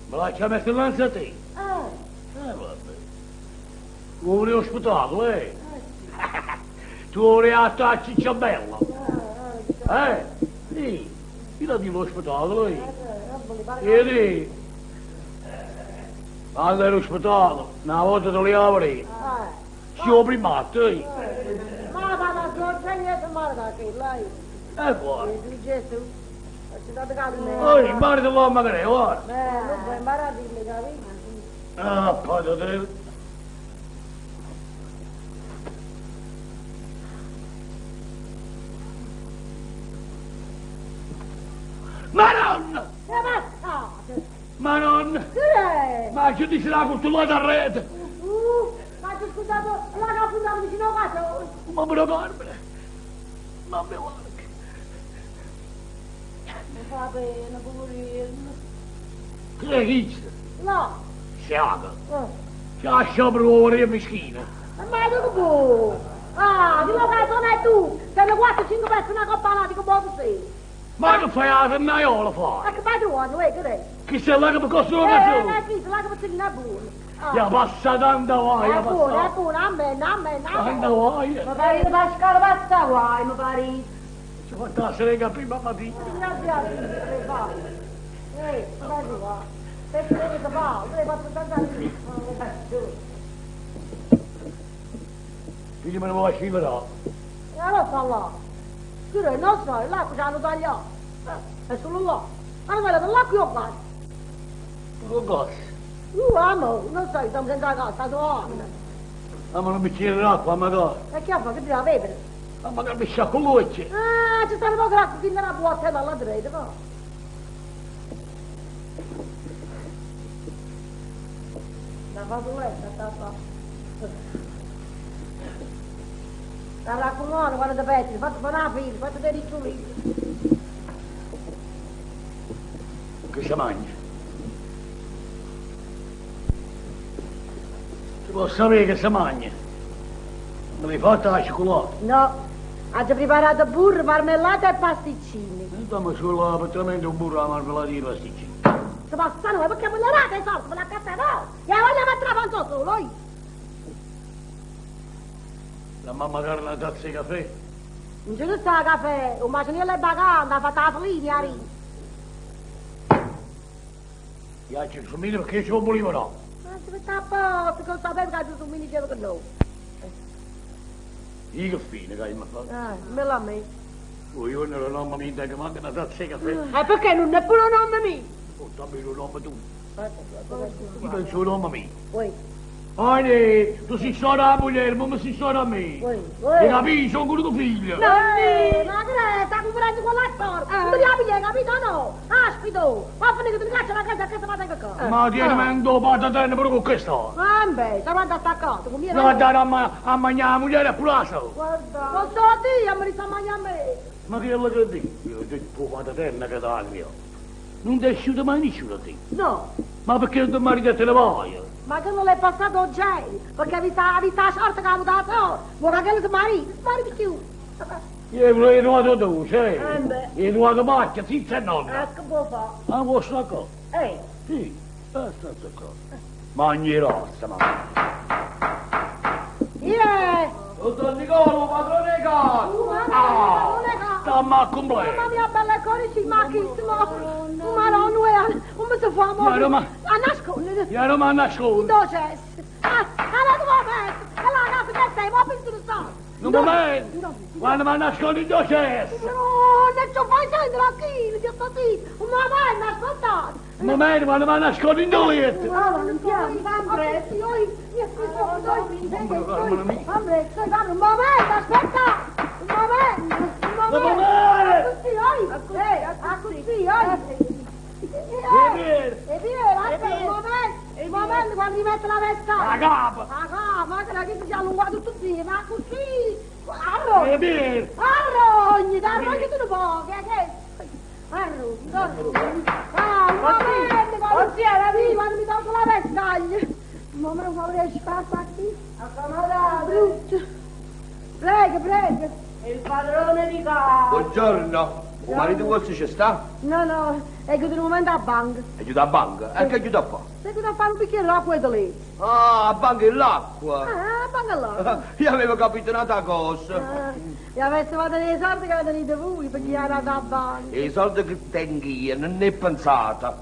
Me l'aggia mettere 'nnanze a te? Eh. Eh, vabbè. Tu vuò vedè 'o spettacolo, eh? Tu vuò vedè 'a a Cicciabella? Eh? Sì. Io la dico 'o spettacolo, eh. E di. Quando era 'o spettacolo, una volta te l'hê 'a vedè. Si 'o primmo atto, eh. Ma va da sorge niente male da chella, eh. E guarda. Oi, Oi, guarda l'uomo che è, guarda. Ah, padre. Madonna! Madonna! Ma ci dice la culturata a rete! Ma me lo Carmine! Ma me guarda! Mi fa pena, poverino. Che è questo? No. Siaga! Ci lascia per ora, mischina! Ma tu che vuoi? Ah, di lo che sono è tu! Se ne 4 5 pezzi una coppa là, dico buono sei. Ma che fai a naiola Ma fai? che padrone, eh, che è? Chi sei là che mi costa una Eh, canzone? ma chi se la che non è buono. Ya passa tanta guai, È ya buono, è passa buono, a me, a me, a tanta me. guai. Mi pare di Pasquale passa guai, mi pare. Ci ho fatto la serega prima mattina. Ringraziate, che fa. Eh, vai qua. Perché che fa? Tu hai fatto tanta Quindi me ne voglio scrivere. E allora sta là. Chiude, non so, l'acqua ci hanno tagliato. È solo là. Hanno tagliato l'acqua e io gas. Pure gas. Io amo, non so, stiamo senza gas, sta due Ma non mi bicchiere d'acqua, magari. E che fa? Che bisogna bere? Ma magari mi sciacco l'occhio. Ah, ci stanno poco l'acqua, chi ne la buona dalla dreta, va. La favoletta sta qua. La raccomando, quando ti petti, fate una fila, fate dei ricciolini. Che si mangia? Si può sapere che si mangia? Non hai fatto la cioccolata? No, ha già preparato burro, marmellata e pasticcini. Non stiamo solo praticamente un burro alla marmellata di pasticcini. Si passano, perché voglio rate i soldi, me la cazzo no! E voglio mettere la panza solo, io! La mamma carne una tazza di caffè. Non ce ne sta caffè, un macinello è bacante, ha fatto la felina, ri. Io ci sono perché ci volevo no. Ma si mette a posto, che lo sapevo che Gesù mi diceva che no. Io che fine che mi ha fatto? Eh, me la me. Oh, io non ero nome mio, che manca una tazza di caffè. E perché non è pure nome mio? Oh, dammi il nome tu. Io penso il nome mio. Ui, Ane, tu sei sola a moglie, ma mi sei sola a me. ui, E ui. capisci, sono ancora tuo figlio. Eh, ma che sta comprando con la sorte? Non ti apri, capito no? Aspito, va a finire che ti caccia la casa che si va a qua. Ma tieni mando patatene pure con questo. Vabbè, sta quando attaccato, con mia No, dare a, ma- a mangiare la moglie e pure la sola. Guarda. Non so a te, mi sta mangiando a me. Ma che è quello che dico? Io ho detto, patatene che taglio. Non ti è uscito mai nessuno a te. No, Ma perché non ti mariti te ne vai? ma che non l'è passato oggi, perché ha visto, ha visto la sorte che ha avuto la sorte. Vuoi che si marito, si marito più. Io volevo trovato tu, sai? Eh, beh. Io ho trovato macchia, zizza e nonna. Eh, che può fare? Ah, vuoi sta qua? Eh, Sì, sta qua. Mangi rossa, ma. io è... Dottor Nicola, padrone casa! Ah, Stamma a completo! Mamma mia, bella corici, ma chi si muove? Ma no, non è... Come si fa, mo? Ma no, ma- A nascondere. Io non mi nascondo! Dove c'è? Ah, allora dove metti? Allora, casa che sei, ma penso che so. Non mi mento! No. Quando mi nascondo in c'è! No, non ci fai sentire a chi, ti sto zitto. Ma vai, ma ascoltate. Un momento, quando mi nascondo in letto! No, non piano, presto, io, un momento, aspetta, un momento, un Un momento. momento! Così, oi, così, oi. E vero! E vero, aspetta, un momento, un momento quando mi metto la vesta. La capa! La capa, ma che si è allungato tutto insieme, ma così, E arrogni, vero! arrogni, arrogni tu un po', che che? Arrogni, arrogni. Ah, un momento, quando, sì, quando mi tolgo la vestaglia. Ma me non vorrei sparare qui. Accomodate. Brutto. Prego, prego. Il padrone di casa. Buongiorno, o marito vostro ci sta? No, no, È ghiuto nu mumento 'a banca. È ghiuto 'a banca? E che è ghiuto a fa'? S'è ghiuto a fa' nu bicchiere d'acqua 'e Toledo. Ah, 'a banca 'e ll'acqua! Ah, 'a banca 'e ll'acqua. Io avevo capito n'ata cosa. Ah, e avesse fatto 'e solde ca tenite vuje pe ghi' a 'a banca. 'E solde che tengo io nun 'e pensate.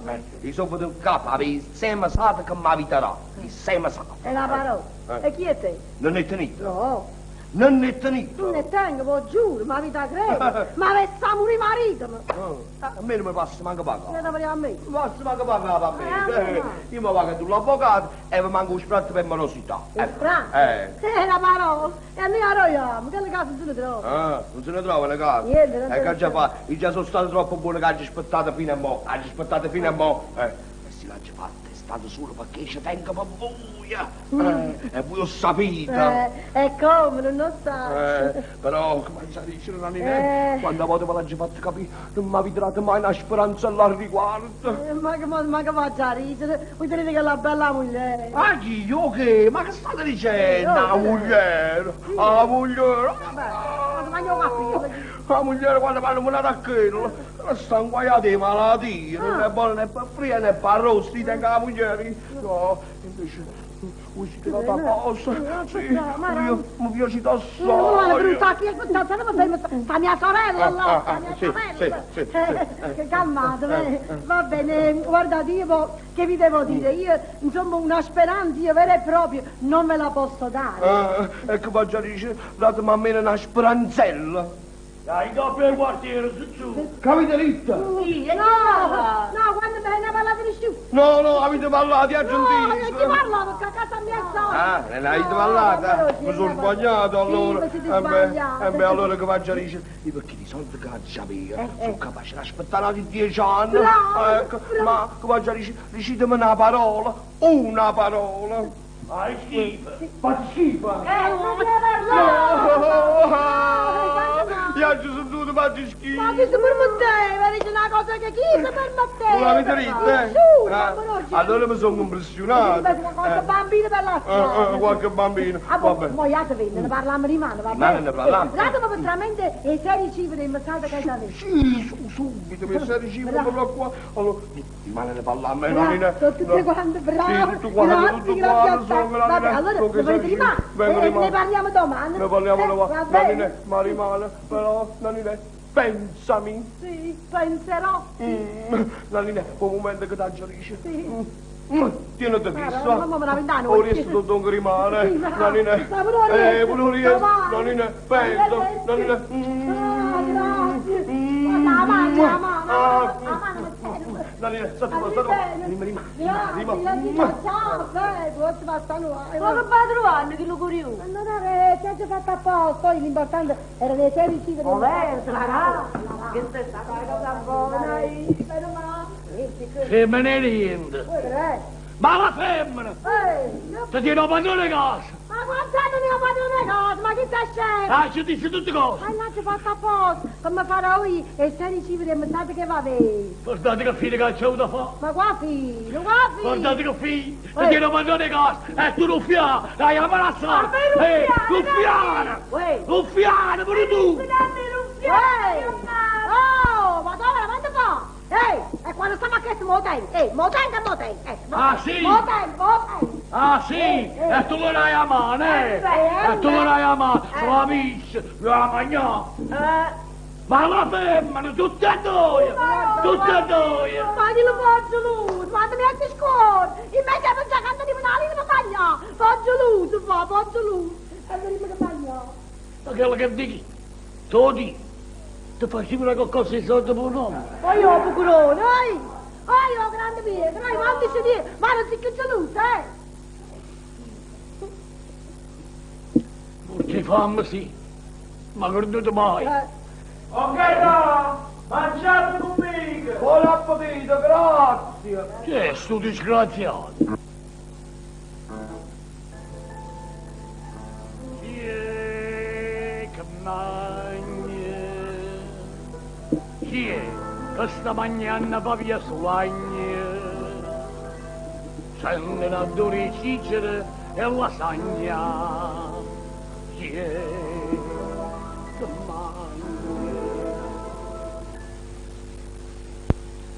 'E solde 'ncapa ave 'e sei mesate che m'avite dà. 'E sei mesate. È na parola. E chi 'e tene? Nun 'e tenite? No. Nun 'e tenite? Nun 'e tengo, v'o giuro, m'avite 'a credere. M'avesse 'a murì maritemo. A me nun me passa manco pa' capa. Che te a me? Non mi passa manco pa' capa a me. Io me vaco addu l'avvocato e ve manco 'o sfratto pe' morosità. O sfratto? Eh. È una parola. E a noi 'a roiamo, chella casa non se ne trova. Ah, non se ne trova una casa? Niente, non E se che ne aggia trova. fa? Io già sono stato troppo buono che aggio aspettato fino a mo'. Aggio aspettato fino a mo'. Eh. E si l'aggio fatta è stato solo perché ci tengo per voi. E voi lo sapete. E come, non lo sa. Però, come si dice, Nanninè, quanta vote ve l'aggio fatto capì, non m'avete dato mai una speranza al riguardo. Ma che, ma che faccio a ridere? Voi tenete quella bella moglie. Ma chi, io che? Ma che state dicendo? La moglie, la moglie. Vabbè, ma mangia un caffè. La moglie quando mi hanno mandato a quello, sta inguaiata di malattie, non è buona né per fria né per arrosti, tengo la moglie. No, invece voi siete data apposta. Sì, io mi piace assai. Ma brutta chi aspettate, non mi fermo, sta mia sorella là, sta mia sì, sorella. sì, sì, Che calmate, va bene, guardate, io che vi devo dire, io insomma una speranza io vera e propria non me la posso dare. Ecco, va già dice, datemi almeno una speranzella. Dai, dopo il quartiere, su su. Che avete detto? Sì, no, no, quando me ne parlate di più. No, no, avete parlato, io No, io sentito. ti parlo perché a casa mia è sola. Ah, ne avete parlato? Mi sono sbagliato allora. Sì, mi siete Eh beh, sbagliati. eh beh, allora che faccio dice? Io perché di soldi che avevo, sono capace di aspettare altri 10 anni. Bravo, Ecco, ma che faccio dice? Dicetemi una parola, una parola. Fai schifo. Fai schifo. Non ne parlare. No, io ho sentito faccio schifo. Ma chi si permetteva? Dice una cosa che chi si permetteva? Non l'avete detto, eh? Giuro, Eh, ma non ci- Allora mi sono impressionato. Una cosa bambina per la strada. Qualche bambino. Ah, boh, Vabbè. mo iatevene, ne parliamo rimane, va Rimane, bene? ne parliamo. Datemi veramente i 16 del messaggio che avete. Sì, su, subito, mi sei riuscito proprio qua. Allora, rimane ne parliamo, Bravo, Nanina. sono tutte quante brave. Sì, tutto quanto, grazie, tutto grazie a quanto, te. sono Vabbè, Nanina. allora Sono che ne volete sei rimane? Vengo Ne rimane. parliamo domani. Ne parliamo domani. Va bene. Nanina, ma rimane, però, Nanina, pensami. Sì, penserò. Nanina, un momento che ti dice. Sì. Tieniti Guarda, fissa. mamma me la vent'anni, O riesco a don rimane. Sì, ma- Nanina. ma pure riesco. Pure riesco. Domani. Nanina, pensa. Arrivederci. Nanina. Ah, grazie. Guarda, la mano, la mano, Ah. la mano mi serve. Nanina, stai qua, stai qua. Rimane, rimane, Grazie, rimane. ciao, beh, forse basta noi. Ma che va trovando che lo curioso? Allora, ci ha fatto apposta, poi l'importante era le 16 del Vabbè, sarà. Che stai stata una cosa buona. Meno male. Femmine niente. Ma la femmina! Eh, Ti tiene un padrone casa! ma quanto anni ne ho padrone casa? Ma chi sta scemo? Ah, ci dice tutte cose! Ma l'ha fatto apposta, come farò io? E 16 del messaggio che va bene. Guardate che fine che c'è avuto fa! Ma qua fino, qua fino. Guardate che fine! Ti tiene un padrone casa! E tu ruffiana! Dai, la palazza! Eh, ruffiana! Uè. Ruffiana, pure tu! Ehi! Oh, ma dove la manda fa? Ehi, e quando stiamo a chiedere mo tengo, ehi, mo tengo, mo tengo, Ah, sì? Mo tengo, mo tengo. Ah, sì? E tu lo dai a mano, eh? E tu lo dai a mano! Sono amici, la mangià! Ma la femmina, tutte e due! Tutte e due! Ma chi lo faccio lui? Ma mi metti scuola! Invece pensa che andare in una linea per mangiare! Faccio lui, tu fa, faccio lui! E vediamo che mangiare! Ma quello che dici? Tu di? Ti facevi qualcosa di soldi per un uomo? Poi io, piccolone, ehi! Ehi, oh, grande Pietro, ehi, ma ti dire, ma non si che geloso, eh! Perché fame sì, ma creduto mai. Ok, no! Mangiate conmigo! Buon appetito, grazie. Che è sto disgraziato? Chi è che mangia? Chi è che sta mangiando va via suagna? Sente l'odore di cicere e lasagna. Chi è che mangia?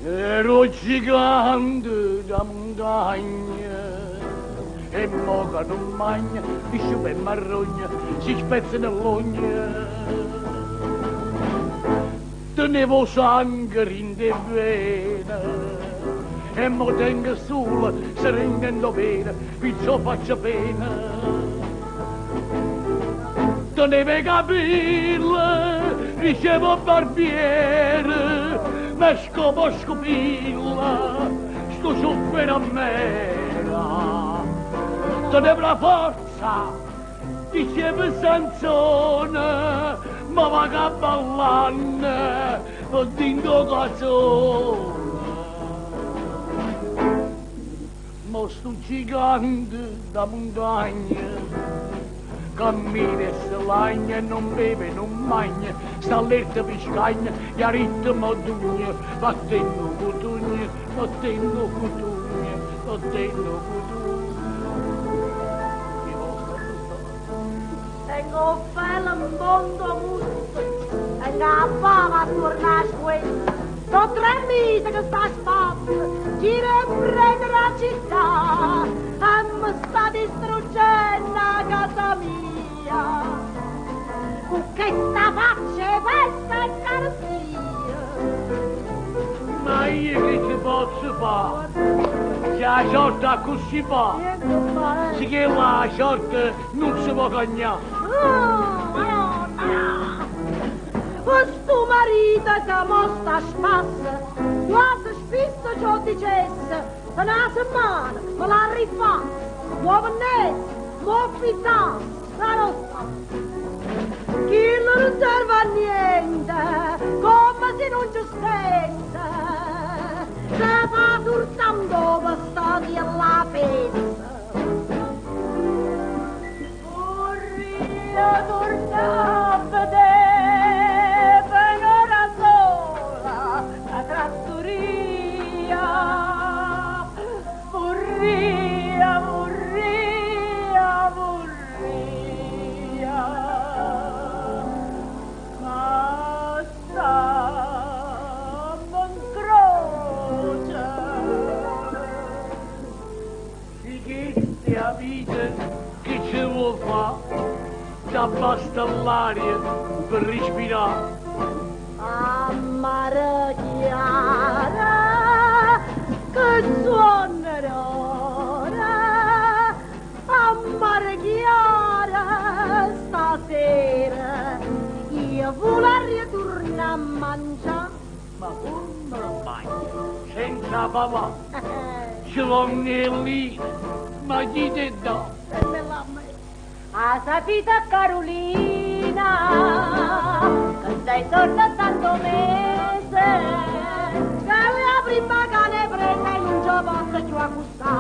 Ero 'o gigante d' 'a muntagna e mo ca nun magno pisce pe' marrogna si spezzano ll'ogne. Tenevo 'o sanghe dint' 'e vene e mo tengo sulo siringa 'int' 'o pene pirciò faccio pena. Tenevo 'e capille, diceva 'o barbiere, me scopo 'o scupillo, stu ciuffo 'e rammera. Tenevo 'na forza, diceva Sansone, mo vaco abballanno dint' 'o cazone. Mo stu gigante d' 'a muntagna cammina e se lagna e nun beve e nun magna, sta allerta pe' scagna e a ritmo dugna, vattenne 'o cutugno, vattenne 'o cutugno, vattenne 'o cutugno. Chi vo' sta sta. Tengo 'o ffele 'mpont' 'o musso, tengo 'a bava attuorno 'a squella. So' tre mise che sta a spasso, gira 'e pprete d' 'a città e me sta distruggenno 'a casa mia. Cu chesta faccia 'e peste e carestia. Ma io che ce pozzo fa'? Si 'a ciorta accussì fa, si chella 'a ciorta nun se po' cagnà. Stu marito ca mo sta a spasso, quase spisso ce 'o dicesse, pe na semmana me l'arrifasse, m' 'o vennesse, m' 'o affittasse, arò sta? Chillo nun serve a niente, comme si nun ce stesse, se fa surtanto 'o vestatiello 'a fessa. Vurria turnà a vedè pe n'ora sola na tratturia. Vurria, vurria, vurria. Ma stammo 'ncroce. Si chesta è 'a vita che ce vuò fà, t'abbasta ll'aria pe respirà. A Marechiara che suonno d'oro, a Marechiara stasera io vularria turnà a mangià. Ma comme magno senza pavà? Ce vonno 'e llire, ma chi t' 'e ddà? 'A sapite a Carulina che sei sorde tanto 'o mese? Chella è 'a primma ca ne prende e nun ce posso cchiù accustà.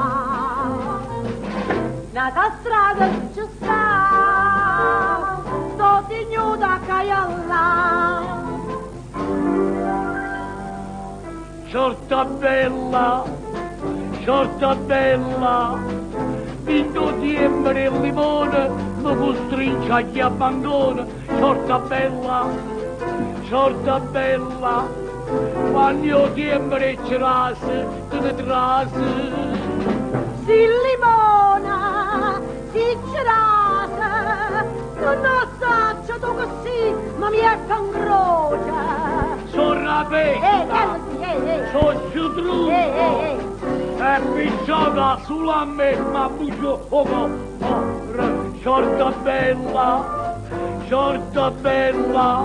N'ata strada nun ce sta, so' tignuto 'a ccà e 'a llà. Ciorta bella, ciorta bella, dint' 'o tiempo d' 'e limone me custringe a ghi' a bancone. Ciorta bella, ciorta bella, quanno è 'o tiempo d' 'e cerase te ne trase. Si limona, si cerasa, nun 'o saccio tu che si, ma miette 'ncroce. So' rapesta, so' cetrulo e pirciò ca sulo a me m'abbusca 'o core. Ciorta bella, ciorta bella,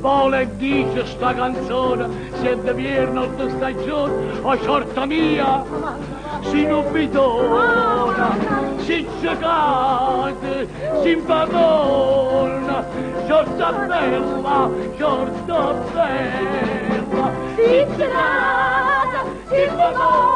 vola e dice sta canzone, si è de vierno o de stagione, oh ciorta mia, si nu bidone, si cecata, si 'nfamona, ciorta bella, ciorta bella, si cerasa, si 'nfamona.